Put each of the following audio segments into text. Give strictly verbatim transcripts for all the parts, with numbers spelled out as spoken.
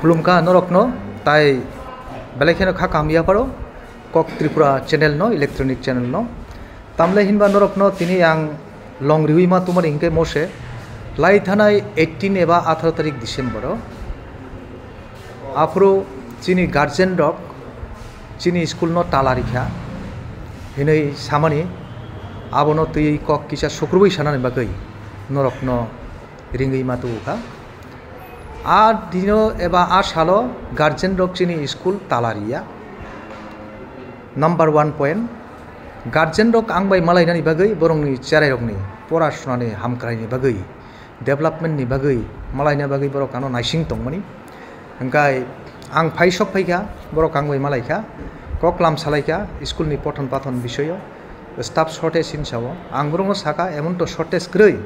Khulumkha norokno, tai belai kheno kha kaham yapharo Kok Tripura channel no, electronic channel no. Tamle hinba norokno tini ang long riwi ma tumani hinkhe mose lai thanai eighteen eba atharo tarik December o. Aphuru chini guardian rok chini school no tala rikha hinwi samani, abono twiwi kok kisa sukrubwi sanani bagwi norokno ringwi ma tubu kha. A dino eba a salo guardian rok chini school tala riya. Number one point, guardian rok ang bai malainani bagwi borokni cherai rokni pora sunani hamkraini bagwi, development ni bagwi malaina bagwi borok ano naising tongmani. Hingkai ang phai sok phaikha, borok ang bai malaikha, koklam salaikha school ni pothon pathon bisoyo, staff shortage hinwi sao. Ang borokno sakha, emon to shortage kwrwi,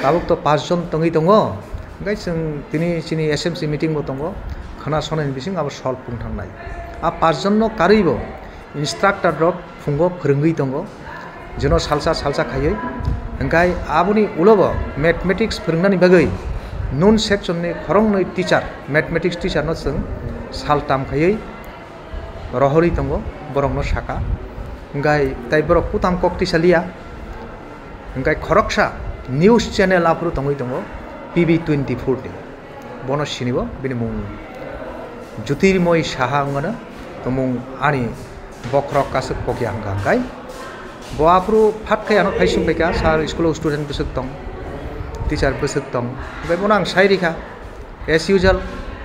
tabuk to paanch jon tongwi tongo. Hingkai chwng tini chini S M C meeting bo tongo, khwna sonani bising abo solve wng thangnai. A paanch jon no karwi bo instructor rok phungo phwrwngwi tongo, jeno salsa salsa khaiwi. Hingkai aboni ulo bo mathematics phwrwngnani bagwi noon section ni khoroknwi teacher, mathematics teacher no chwng saltam khaiwi rohorwi tongo, borokno saka. Hingkai tai borok kutam kok tisa liya. Hingkai khoroksa news channel aphuru tongwi tongo, P B twenty-four ni. Bono sinibo, bini mung Jyotirmoy Saha wngmano, tongmung ani bokhorok kasuk pokya hwnkha hwnkhe. Bo aphuru phat khai ano phaising phaikha, sir, school o student bwswk tong, teacher bwswk tong, hwnkhe bono ang sai rikha. As usual,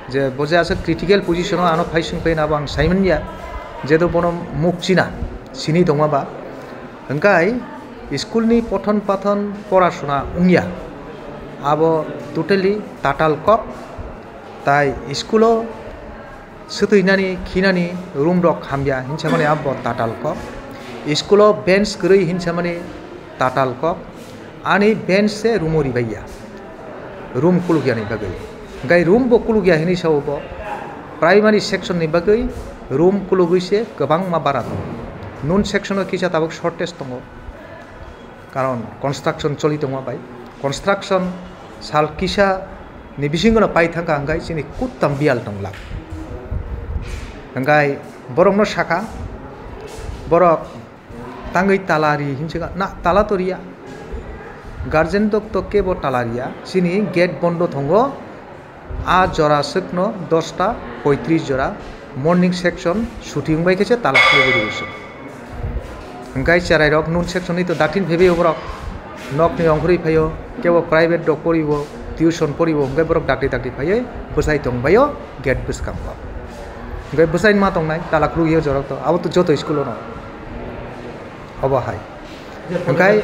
je bo je aswk critical position o ano phaising phaina abo ang saimanya, jeto bono muk china, sini tongma ba. Hwnkhe school ni pothon pathon porasona wngya, abo totally tatal kok, tai school o swtwinani khinani room rok hamya hinsamani abo tatal kok, school o bench kwrwi hinsamani tatal kok, ani bench se room o ribaiya, room kulukyani bagwi. Hingkai room bo kulukya hinwi sao bo, primary section ni bagwi room kulugwi se kwbangma bara tongo. Noon section o kisa tabuk shortage tongo, karon construction choli tongma bai. Construction sal kisa ni bisingo no pai thangkha hingkai chini kuttam biyal tonglak. Hingkai borokno sakha, borok tangwi tala ri hinwi swkha, na tala to riya. Guardian rok to kebo tala riya, chini gate bondo tongo. A jora swkno dosta poitris jora morning section suti wngbai khe se tala khulugwi rwswk. Hwnkhe cherai rok noon section ni to daktin phaibai borok nokni ongkhorwi phaio, kebo private rok poribo, tuition poribo, hwnkhe borok dakti dakti phaiwi bwsai tongbaio gate bwskango. Hwnkhe bwsai ma tongnai tala khulugwi o jorok to, abo to joto school o no. Obo hai. Hwnkhe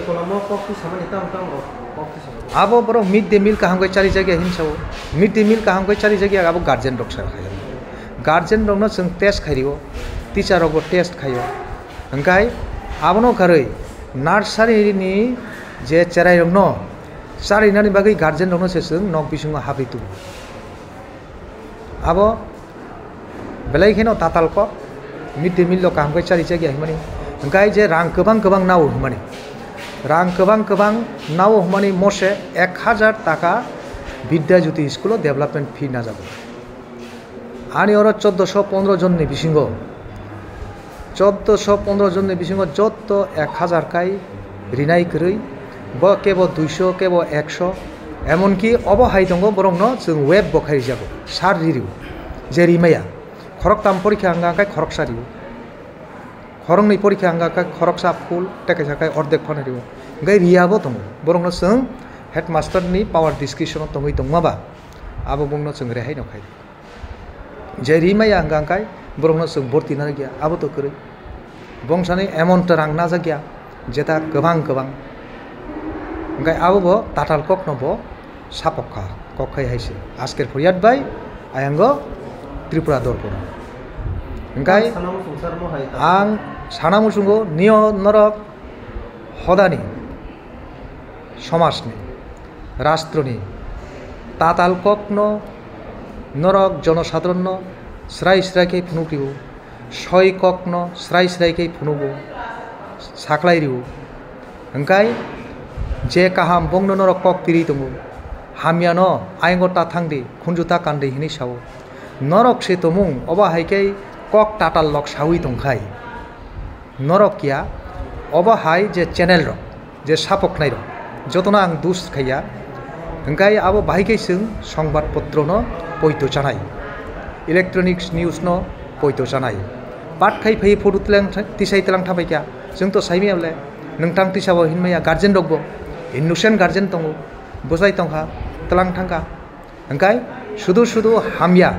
abo borok mid day meal kaham khe chari jakya hinwi sao. Mid day meal kaham khe chari jakya abo guardian rok sa khaio. Guardian rokno chwng test khai rio, teacher rokbo test khaio. Hwnkhe abono karwi nursery ni je cherai rokno charinani bagwi guardian rokno se chwng nok bisingo habri tubu. Abo belai kheno tatal kok, mid day meal rok kaham khe chari chakya hinmani. Hwnkhe je rang kwbang kwbang nao hinmani. Rang kwbang kwbang nao hinmani mose ek hajar taka Bidya Jyoti school o development fee najago. Ani oro choddoso pondro jonni bisingo Choddoso pondro jonni bisingo jotto ek hajar kai rinai kwrwi, bo kebo duiso, kebo ekso, emonki obo hai tongo borokno chwng web bo khai rijago, sar ririo, je rimaya, khoroktam porikha hwnkha khe khoroksa rio, khoroknwi porikha hwnkha khe khoroksa full, tei kaisa khe ordek phano rio, hwnkhe riyabo tongo, borokno chwng headmaster ni power discretion o tongwi tongma ba, abo bongno chwng rehai no khai. Je rimaya hwnkha hwnkhe borokno chwng borti narwkya, abo to kwrwi. Bongsani amount rang najakya, jeta kwbang kwbang. Hwnkhe abo bo tatal kokno bo sapok kha, kok khai hai se. Asker phoriat bai ayang o Tripura dorpon. Hwnkhe ang sana muchungo nio norok hodani somajni, rashtroni tatal kokno norok jonosadharonno srai srai khe phunuk rio, soi kokno srai srai khe phunugo, saklai rio. Hwnkhe je kaham bongno norok kok tiri tongo, hamyano ayang o ta thang di, khunju ta kan di hinwi sao. Norok se tomung obo hai khe kok tatal lok sawi tongkhai. Norok ya obo hai je channel rok, je sapoknai rok, jotono ang dus khaiya. Hingkai abo bahai khe chwng songbat potro no poito chanai, electronics news no poito chanai. Pat khai phai photo tlang, tisai tlang thabai kha. Chwng to saimaya bole, nwng tang tisa bo hinmaya, guardian rok bo innocent guardian tongo, bwsai tongkha, tlang thangkha. Hingkai sudu sudu hamya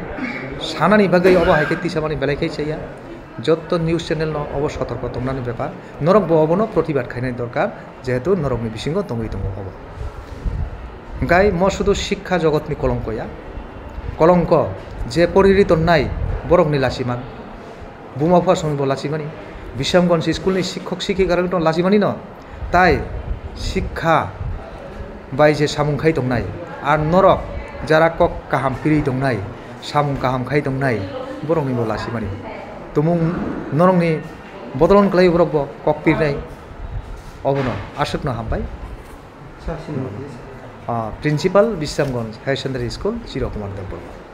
sanani bagwi obo hai khe tisamani belai khe chaya. Jotto news channel no obo sotorko tongnani bepar. Norok bo obono protibad khainani dorkar, jehetu norokni bisingo tongwi tongo obo. Hingkai mo sudu sikha jogotni kolongko ya. Kolongko je poriri tonnai borokni lachiman. Buma bupha songni bo lachimani. Bisramganj school ni sikhok sikhika rok no lachimani no. Tai sikha bai je samung khai tongnai, ar norok jara kok kaham piri tongnai, samung kaham khai tongnai, borokni bo lachimani. Tumung norokni bodolon kwlai borok bo kok pirnai, obono aswkno hambai. Ah, Principal Bisramganj Higher Secondary School, Chiro Kumar Debbarma.